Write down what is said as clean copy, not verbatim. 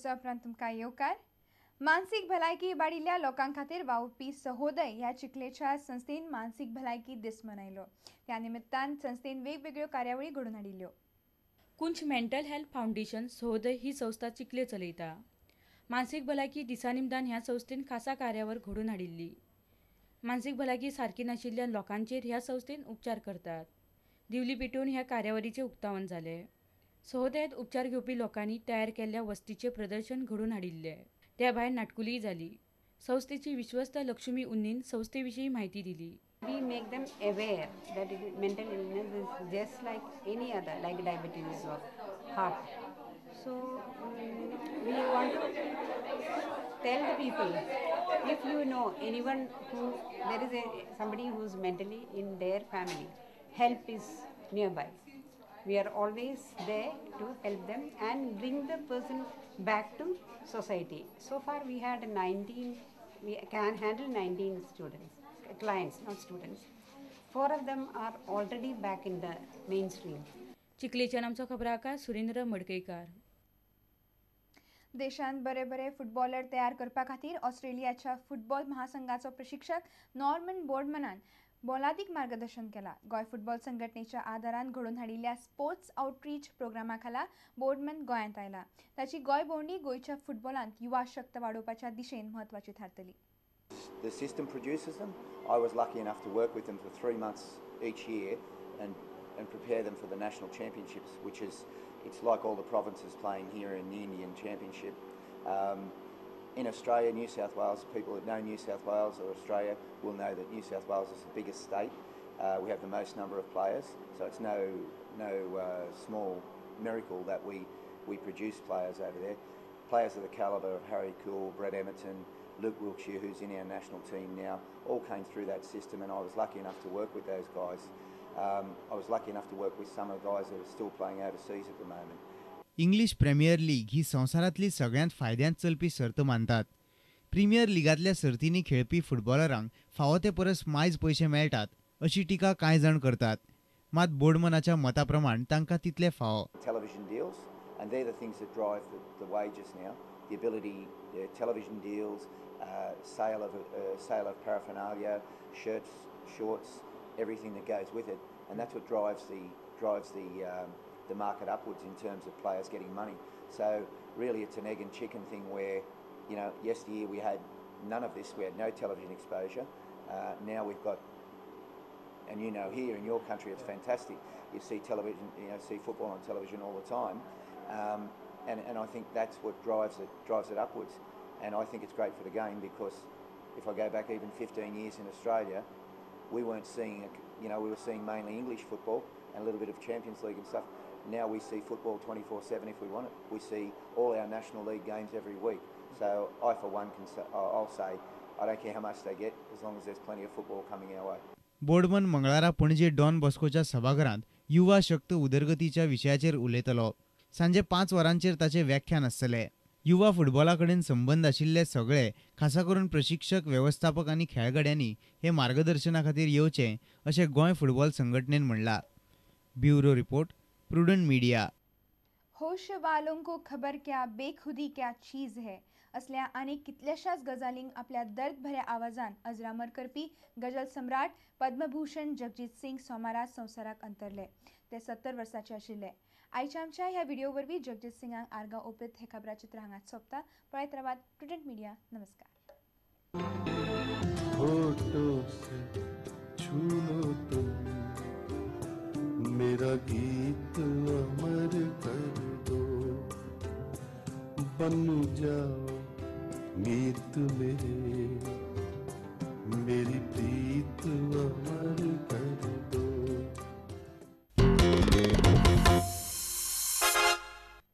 उपरांत तुमकां येवकार. मानसीक भलायकी इबाडिल्ल्या लोकां खातीर वावुरपी सहोदय ह्या चिखलेच्या संस्थेन मानसीक भलायकी दीस मनयलो. त्या निमित्तान संस्थेन वेगवेगळ्यो कार्यावळी घडोवन हाडिल्ल्यो. कुंच मेंटल हेल्थ फावंडेशन सहोदय ही संस्था चिखले चलयता. मानसीक भलायकी दिसा निमतान ह्या संस्थेन खासा कार्यावळ घडोवन हाडिल्ली. मानसीक भलायकी सारकी नाशिल्ल्या लोकांचेर ह्या संस्थेन उपचार करतात. दिवली पेटोवन ह्या कार्यावळीचें उक्तावण जालें. सहोदयांत उपचार घेवपी लोकांनी तयार केल्ल्या वस्तीचें प्रदर्शन घडोवन हाडिल्लें. त्या भायर नाटकुलीय जाली. संस्थेची विश्वस्त लक्ष्मी उन्नीन संस्थे विशीं म्हायती दिली. We make them aware that mental illness is just like any other, like diabetes or heart. So we want to tell the people, if you know anyone who there is somebody who is mentally in their family, help is nearby. We are always there to help them and bring the person back to society. So far we had 19, we can handle 19 students, clients, not students. 4 of them are already back in the mainstream. चिखलेच्यान आमचो खबराकार सुरेंद्र मडकयकार. देशांत बरे बरे footballer तयार करपा खातीर ऑस्ट्रेलियाच्या football महासंघाचो प्रशिक्षक Norman बोर्डमनान मोलादीक मार्गदर्शन केला. गोंय फुटबॉल संघटनेच्या आदारान घडोवन हाडिल्ल्या स्पोर्ट्स आउटरीच प्रोग्रामा खाला बोर्डमन गोंयांत आयला. ताची गोंय भोंवडी गोंयच्या फुटबॉलांत युवा शक्त वाडोवपाच्या दिशेन म्हत्वाची थारतली. The system produces them. I was lucky enough to work with them for 3 months each year and prepare them for the national championships, which is, it's like all the provinces playing here in the Indian Championship. In Australia, New South Wales, people that know New South Wales or Australia will know that New South Wales is the biggest state. We have the most number of players, so it's no small miracle that we produce players over there. Players of the calibre of Harry Cool, Brett Emerton, Luke Wilkshire, who's in our national team now, all came through that system, and I was lucky enough to work with those guys. I was lucky enough to work with some of the guys that are still playing overseas at the moment. English Premier League ही संवसारांतली सगळ्यांत फायद्यांत चलपी सर्त मानतात. Premiere लिगांतल्या सर्तींनी खेळपी फुटबॉलरांक फावो ते परस मायज पयशे मेळटात अशी टिका कांय जाण करतात. मात बोर्डमनाच्या मता प्रमाण तांकां तितले फावो. Television deals, and they're the things that drive the wages now. The ability, the television deals, sale of paraphernalia, shirts, shorts, everything that goes with it, and that's what drives the market upwards in terms of players getting money. So really it's an egg and chicken thing where, you know, yesteryear we had none of this, we had no television exposure. Now we've got, and you know, here in your country it's fantastic. You see television, you know, see football on television all the time, and I think that's what drives it upwards. And I think it's great for the game, because if I go back even 15 years in Australia, we weren't seeing, you know, we were seeing mainly English football and a little bit of Champions League and stuff. Now we see football 24/7 if we want it. We see all our National League games every week. So I, for one, I'll say I don't care how much they get, as long as there's plenty of football coming our way. Boardman मंगळारा Panaji don बॉस्कोच्या सभाघरांत युवा शक्त उदरगतीच्या विशयाचेर उलयतलो. सांजे 5 वरांचेर ताचें व्याख्यान आसतलें. युवा फुटबॉला कडेन संबंद आशिल्ले सगळे, खासा करून प्रशिक्षक, वेवस्थापक आनी खेळगड्यांनी हे मार्गदर्शना खातीर येवचें अशें गोंय फुटबॉल संघटनेन म्हणलां. Bureau report, Prudent Media. होश वालों को खबर क्या बेखुदी क्या चीज है असल्या आनी कितल्याशाच गजालींक आपल्या दर्द भऱ्या आवाजान अजरामर करपी गजल सम्राट पद्मभूषण जगजीत सिंग सोमारा संवसाराक अंतरले. ते 70 वर्सांचे आशिल्ले. आयच्या आमच्या ह्या व्हिडिओ वरवीं जगजीत सिंगांक आर्गां ओंपीत हे खबराचित्र हांगाच सोंपता. पळयत रावात प्रुडंट मीडिया. नमस्कार. मेरा गीत अमर कर दो, बन जाओ गीत मेरे।